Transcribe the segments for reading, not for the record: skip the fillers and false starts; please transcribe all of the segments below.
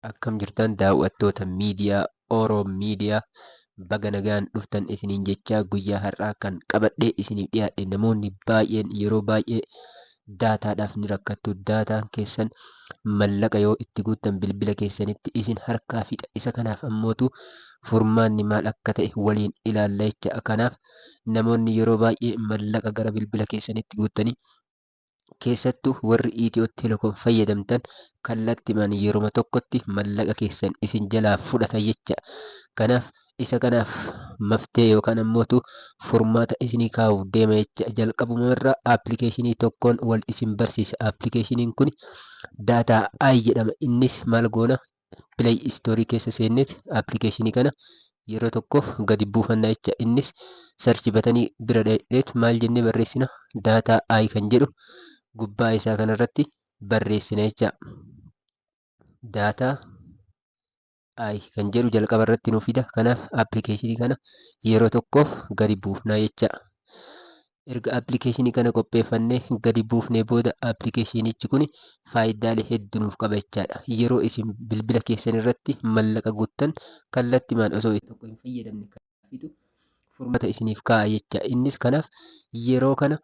Akkam jirtan daawwattoota miidiyaa Oro Miidiyaa, baga nagaan dhuftan isiniin jechaa, guyyaa har'aa kan qabadhee isiniif dhiyaadhe, namoonni baay'een yeroo baay'ee daataadhaaf ni rakkattu. Daataan keessan mallaqa yoo itti guuttan bilbila keessanitti isin harkaa fixa. Isa kanaaf ammootu furmaanni maal akka ta'e waliin ilaalla jecha. Kanaaf namoonni yeroo baay'ee mallaqa gara bilbila keessanitti guuttanii, keessattuu warri Itiyoo Telekoom fayyadamtan, kallattimaan yeruma tokkotti mallaqa keessan isin jalaa fudhata jecha. Kanaaf isa kanaaf maftee yookaan ammootu furmaata isinii kaa'uuf deema jecha. Jalqabuma irraa appilikeeshinii tokkoon wal isin barsiisa. Appilikeeshiniin kun Data Eye jedhama. Innis maal goona? Play Store keessa seenneet appilikeeshinii kana yeroo tokkoof gadi buufanna jecha. Innis search buttonii bira dhaqneet maal jennee barreessina? Data Eye kan jedhu gubbaa isaa kanarratti barreessina jecha. Data Eye kan jedhu jalqaba irratti nu fida. Kanaaf appilikeeshinii kana yeroo tokkoof gadi buufnaa jecha. Erga appilikeeshinii kana qopheeffannee gadi buufnee booda, appilikeeshinichi kun faayidaalee hedduu nuuf qaba jechaadha. Yeroo isin bilbila keessan irratti mallaqa guuttan kallattimaan osoo tokko hin fayyadamne kan fidu furmaata isiniif kaa'a jecha. Innis kanaaf yeroo kana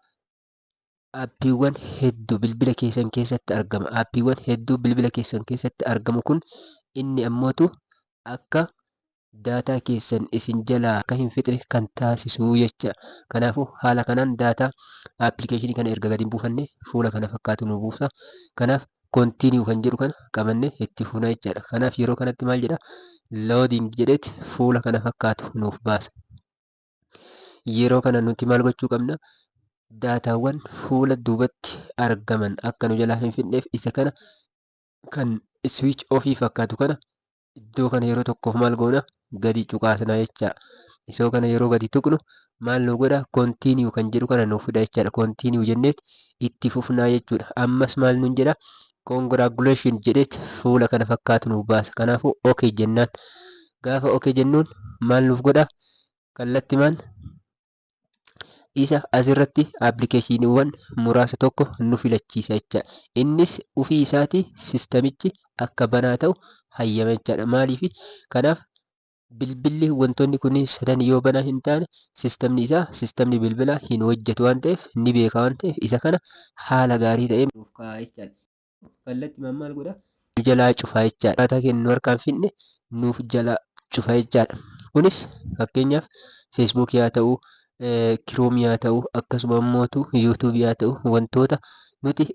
aappiiwwan hedduu bilbila keessan keessatti argama. Aappiiwwan hedduu bilbila keessan keessatti argamu kun inni ammootu akka daataa keessan isin jalaa akka hin fixne kan taasisu jecha. Kanaafuu haala kanaan daataa appilikeeshinii kana erga gadi buufanne fuula kana fakkaatu nu buusa. Kanaaf continue kan jedhu kana qabanne itti fufna jechaadha. Kanaaf yeroo kanatti maal jedha? Loading jedheeti fuula kana fakkaatu nuuf baasa. Yeroo kana nuti maal gochuu qabna? Daataawwan fuula duubatti argaman akka nu jalaa hin fixneef isa kana kan switch offii fakkaatu kana iddoo kana yeroo tokkoof maal goona? Gadi cuqaasna jecha. Isoo kana yeroo gadi tuqnu maal nu godha? Continue kan jedhu kana nuuf fida jechaadha. Continue jenneet itti fufnaa jechuudha. Ammas maal nuun jedha? Congratulation jedheet fuula kana fakkaatu nuuf baasa. Kanaafuu okay jennaan. Gaafa okay jennuun maal nuuf godha? Kallattimaan isa asirratti appilikeeshiniiwwan muraasa tokko nu filachiisa jecha. Innis ofii isaatii sistamichi akka banaa ta'u hayyama jechaadha. Maaliif? Kanaaf bilbilli wantoonni kunniin sadan yoo banaa hin taane sistamni isaa, sistamni bilbilaa hin hojjetu waan ta'eef, ni beeka waan ta'eef, isa kana haala gaarii ta'een nuuf kaa'a jechaadha. Kallattimaan maal godha? Nu jalaa cufa jechaadha. Daataa keenya nu harkaan fidne nuuf jalaa cufa jechaadha. Kunis fakkeenyaaf Feesbuukii haa ta'u, Kiroomii haa ta'u, akkasuma ammootu Yuutuubii haa ta'u, wantoota nuti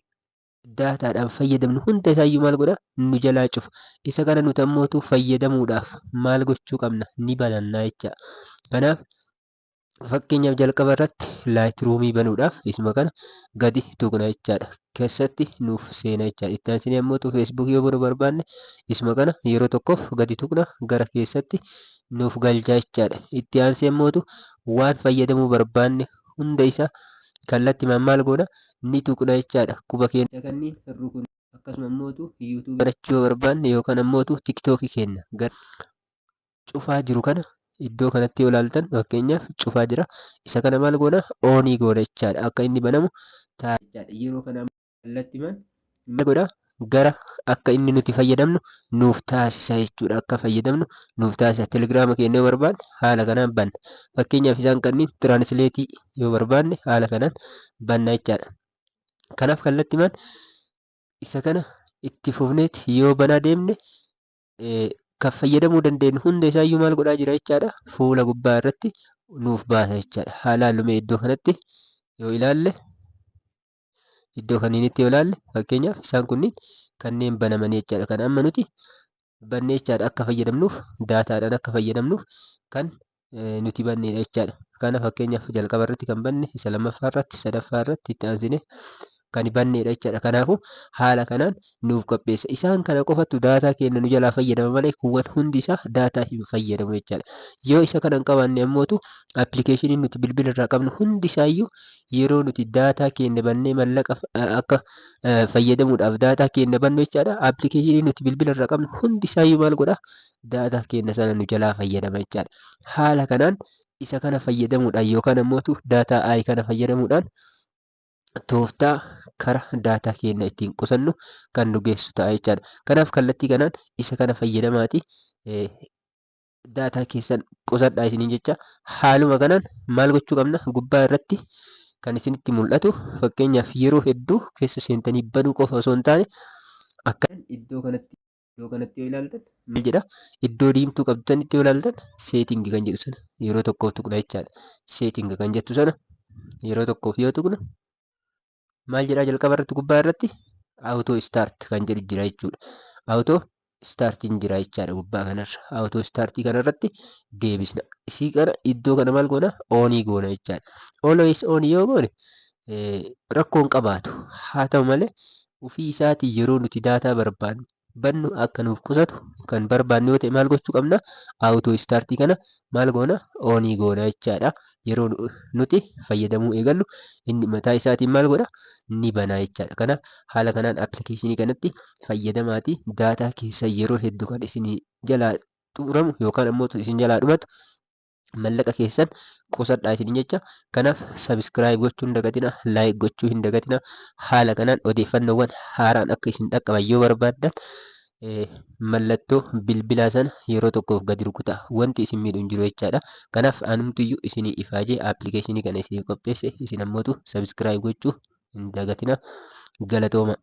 daataadhaan fayyadamnu hunda isaayyuu maal godha? Nu jalaa cufa. Isa kana nuti ammootu fayyadamuudhaaf maal gochuu qabna? Ni banannaa jecha. Kanaaf fakkeenyaaf jalqaba irratti Lightroomii banuudhaaf isuma kana gadi tuqna jechaadha. Keessatti nuuf seena jechaadha. Itti aansinee ammoo Feesbuukii yoo banuu barbaanne isuma kana yeroo tokkoof gadi tuqna, gara keessatti nuuf galcha jechaadha. Itti aansee ammoo waan fayyadamuu barbaanne hunda isaa kallattimaan maal goona? Ni tuqna jechaadha. Quba keenya kanneen rukun. Akkasuma ammoo Yuutuubii banachuu yoo barbaanne yookaan ammoo Tiktookii keenya gara cufaa jiru kana iddoo kanatti yoo ilaaltan, fakkeenyaaf cufaa jira. Isa kana maal goona? Onii goona jechaadha. Akka inni banamu ta'a jechaadha. Yeroo kana kallattimaan maal godha? Gara akka inni nuti fayyadamnu nuuf taasisa jechuudha. Akka fayyadamnu nuuf taasisa. Telegiraama keenya yoo barbaanne haala kanaan banna. Fakkeenyaaf isaan kanneen translateii yoo barbaanne haala kanaan banna jechaadha. Kanaaf kallattimaan isa kana itti fufneeti yoo banaa deemne kan fayyadamuu dandeenyu hunda isaayyuu maal godhaa jira jechaadha? Fuula gubbaa irratti nuuf baasa jechaadha. Haa ilaallu mee, iddoo kanatti yoo ilaalle, iddoo kanniinitti yoo ilaalle, fakkeenyaaf isaan kunniin kanneen banamanii jechaadha. Kan amma nuti bannee jechaadha, akka fayyadamnuuf, daataadhaan akka fayyadamnuuf kan nuti bannedha jechaadha. Kana fakkeenyaaf jalqaba irratti kan banne, isa lammaffaa irratti, sadaffaa irratti itti aansine kan bannedha jechaadha. Kanaafuu haala kanaan nuuf qopheessa. Isaan kana qofatu daataa keenya nu jalaa fayyadama malee kuuwwan hundi isaa daataa hin fayyadamu jechaadha. Yoo isa kana hin qabaanne ammootu appilikeeshiniin nuti bilbila irraa qabnu hundi isaayyuu yeroo nuti daataa keenya bannee mallaqa akka fayyadamuudhaaf daataa keenya bannu jechaadha. Appilikeeshinii nuti bilbila irraa qabnu hundi isaayyuu maal godha? Daataa keenya sana nu jalaa fayyadama jechaadha. Haala kanaan isa kana fayyadamuudhaan yookaan ammootu Data Eye kana fayyadamuudhaan Tooftaa kara daataa keenya ittiin qusannu kan nu geessu ta'a jechaadha. Kanaaf kallattii kanaan isa kana fayyadamaati daataa keessan qusadhaa isiniin jecha. Haaluma kanaan maal gochuu qabna? Gubbaa irratti kan isinitti mul'atu, fakkeenyaaf yeroo hedduu keessa seentanii banuu qofa osoo hin taane, akka iddoo kanatti yoo ilaaltan maal jedha? Iddoo diimtuu qabdanitti yoo ilaaltan, setting kan jedhu sana yeroo tokkoof tuqna jechaadha. Setting kan jettu sana yeroo tokkoof yoo tuqnu maal jedhaa? Jalqaba irratti gubbaa irratti auto start kan jedhu jira jechuudha. Auto startiin jira jechaadha gubbaa kanarra. Auto startii kanarratti deebisna. Isii kana iddoo kana maal goona? Onii goona jechaadha. Always on yoo goone rakkoo hin qabaatu. Haa ta'u malee, ofii isaatii yeroo nuti daataa barbaannu bannu akka nuuf qusatu kan barbaannu yoo ta'e, maal gochuu qabna? Auto startii kana maal goona? Onii goona jechaadha. Yeroo nuti fayyadamuu eegallu inni mataa isaatiin maal godha? Ni bana jechaadha. Kanaaf haala kanaan appilikeeshinii kanatti fayyadamaatii daataa keessa yeroo hedduu kan isin jalaa xumuramu yookaan ammoo isin jalaa dhumatu mallaqa keessan qusadhaa isiniin jecha. Kanaaf subscribe gochuu hin dagatina, like gochuu hin dagatina. Haala kanaan odeeffannoowwan haaraan akka isin dhaqqaban yoo barbaaddan, mallattoo bilbilaa sana yeroo tokkoof gadi rukutaa. Wanti isin miidhu hin jiru jechaadha. Kanaaf anumtiyyuu isinii ifaajee appilikeeshinii kana isiniif qopheesse, isin ammootu subscribe gochuu hin dagatina. Galatooma.